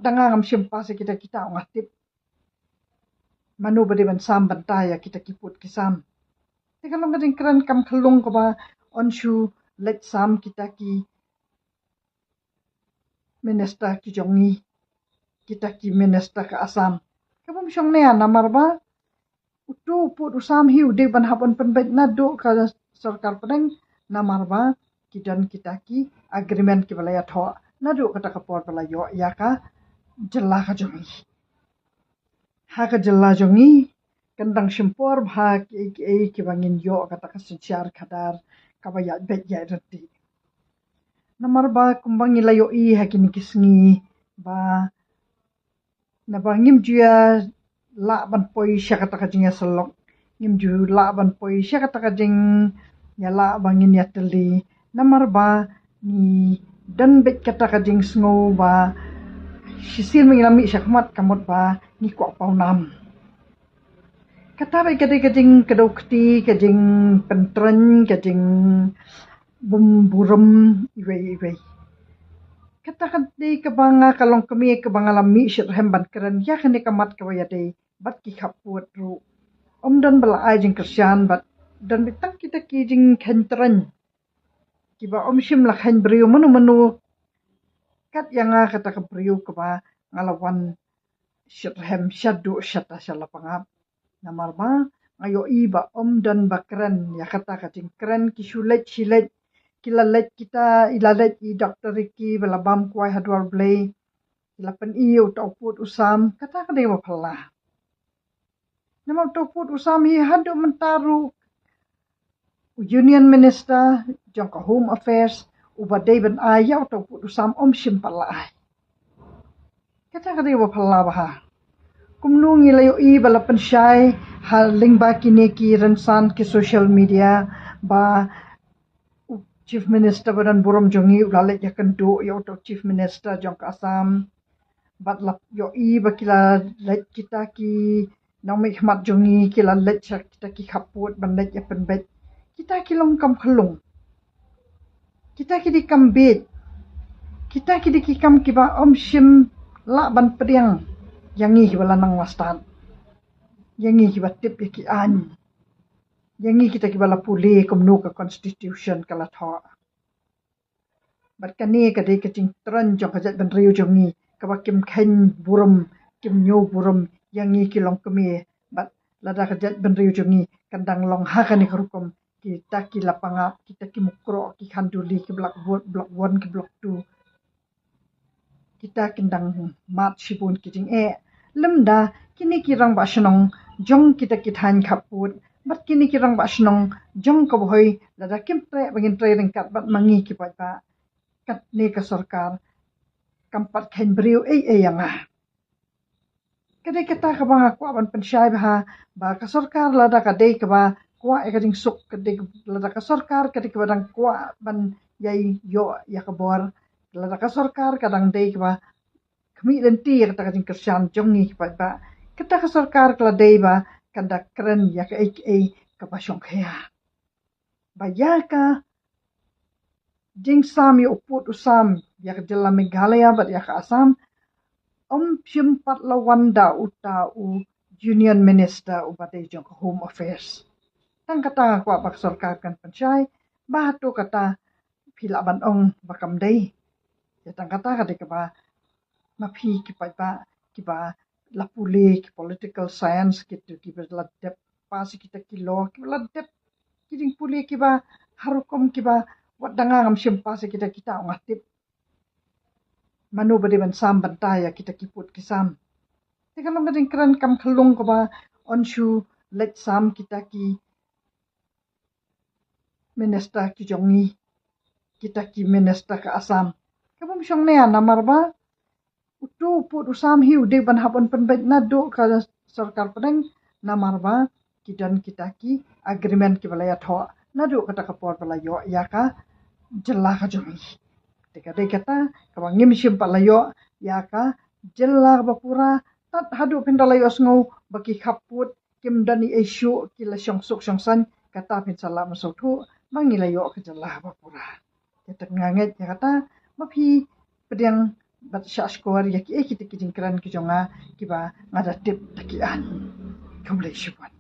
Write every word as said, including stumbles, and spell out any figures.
tang nga ngam shim pass ïa kita kita, nga tip mano ba dei ban sam bynta ïa kita ki pud ki sam. Te ka long ka jingkren kam khyllung kaba yn shu leit sam kita ki minister ki jong ngi, kita ki minister ka Assam. Ka bym shong nia namar ba uto u pud u sam hi u dei ban hap ban pynbeit naduh ka sorkar pdeng, namar ba ki don kita ki agreement kiba la ïathoh naduh kata ka por ba la ïoh ïa ka jylla ka jong ngi. Ha ka jylla jong ngi kan dang shim por bha kiei kiei kiba ngin ïoh kata ka synshar khadar kaba ïaid beit ïaid ryntih. Namar ba kumba ngi la ïohi ha kine ki sngi ba naba ngim ju ïa lah ban poi sha kata ka jingïasyllok, ngim ju lah ban poi sha kata ka jingïalah ba ngin ïatylli, namar ba ngi don beit kata ka jingsngew ba shisien ba ngi la mih sha khmat ka mut ba ngi kwah pawnam. Kata beit ka dei ka jingkdew kti, ka jingpyntrei, ka jingbymburom iwei iwei. Kata ka dei kaba nga ka longkmie kaba nga la mih shitrhem ban kren ïa kane ka mat kaba ïadei bad ki khappud ruh. Ym don ba la ai jingkyrshan bad don beit tang kita ki jingkheiñ tren kiba ym shym la kheiñ briew mano mano kat ïa nga kata ka briew kaba nga la wan shitrhem shaduh shata sha Lapangap. Namar ba nga ïohi ba ym don ba kren ïa kata ka jingkren, ki shu leit shi leit, ki la leit kita, i la leit i Doctor Ricky ba la bam kwai ha dwar Blei, ki la pyni ïa uta u pud u sam, kata ka dei ba phylla. Namar uta u pud u sam hi haduh mynta ruh u Union Minister jong ka Home Affairs uba dei ban ai ïa uta u pud u sam ym shym pat la ai. Kata ka dei ba phylla bha. Kumno ngi la ïohi ba la pynshai ha lyngba kine ki rynsan ki social media ba u Chief Minister ba don burom jong ngi u la leit ïakynduh ïa uta u Chief Minister jong ka Assam. Bad la ïohi ba ki la leit kita ki nongmihkhmat jong ngi, ki la leit sha kita ki khappud ban leit ïapynbeit. Kita ki long kam khyllung. Kita ki dei kam bieit. Kita ki dei ki kam kiba ym shym lah ban pdiang ïa ngi kiba la nang la stad, ïa ngi kiba tip ïa ki aiñ, ïa ngi kita kiba la pule kumno ka constitution ka la thoh. Bad kane ka dei ka jingtren jong ka jaitbynriew jong ngi kaba kim kheiñ burom, kim ñiew burom ïa ngi ki longkmie. Bad lada ka jaitbynriew jong ngi kan dang long ha kane ka rukom, kita ki Lapangap, kita ki Mukroh, ki Khanduli, ki Block One, Block One, ki Block Two, kita kin dang mad shibun ki jingeh. Lymda kine ki rangbah shnong jong kita ki thaiñ khappud bad kine ki rangbah shnong jong ka Bhoi, lada kim treh ba ngin trei ryngkat bad ma ngi ki paidbah, kane ka sorkar kam pat kheiñ briew ei ei ïa nga. Ka dei kata kaba nga kwah ban pynshai bha ba ka sorkar lada ka dei kaba kwah ïa ka jingsuk, ka dei lada ka sorkar ka dei kaba dang kwah ban ïai ïoh ïa ka bor, lada ka sorkar ka dang dei kaba khmih lynti ïa kata ka jingkyrshan jong ngi ki paidbah, kata ka sorkar ka la dei ba kan da kren ïa kaei kaei kaba shongkhia. Ba ïa ka jingsam ïa u pud u sam ïa ka jylla Meghalaya bad ïa ka Assam, ym shym pat la wan da uta u Union Minister uba dei jong ka Home Affairs. Tang kata nga kwah ba ka sorkar kan pynshai, ba hato kata phi lah ban ong ba kam dei. Ïa tang kata ka dei kaba ma phi ki paidbah kiba la pule ki political science, kito kiba la dep pass ïa kita ki law, kiba la dep ki jingpule kiba ha rukom kiba wat da nga ngam shim pass ïa kita kita, nga tip mano ba dei ban sam bynta ïa kita ki pud ki sam. Te ka long ka jingkren kam khyllung kaba yn shu leit sam kita ki minister ki jong ngi, kita ki minister ka Assam. Ka bym shong nia namar ba uto u pud u sam hi u dei ban hap ban pynbeit naduh ka sorkar pdeng, namar ba ki don kita ki agreement kiba la ïathoh naduh kata ka por ba la ïoh ïa ka jylla ka jong ngi. Te ka dei kata kaba ngim shym pat la ïoh ïa ka jylla ba pura, tad haduh pynda la ïohsngew ba ki khappud kim don ei ei shuh, ki la shong suk shong saiñ, kata phin sa lah ban sngewthuh ba ngi la ïoh ka jylla ba pura. Te tang nga ngeit ïa kata, ma phi pdiang bad shah shkor ïa kiei kita ki jingkren ki jong nga kiba nga da tip da ki aiñ. Khublei shibun.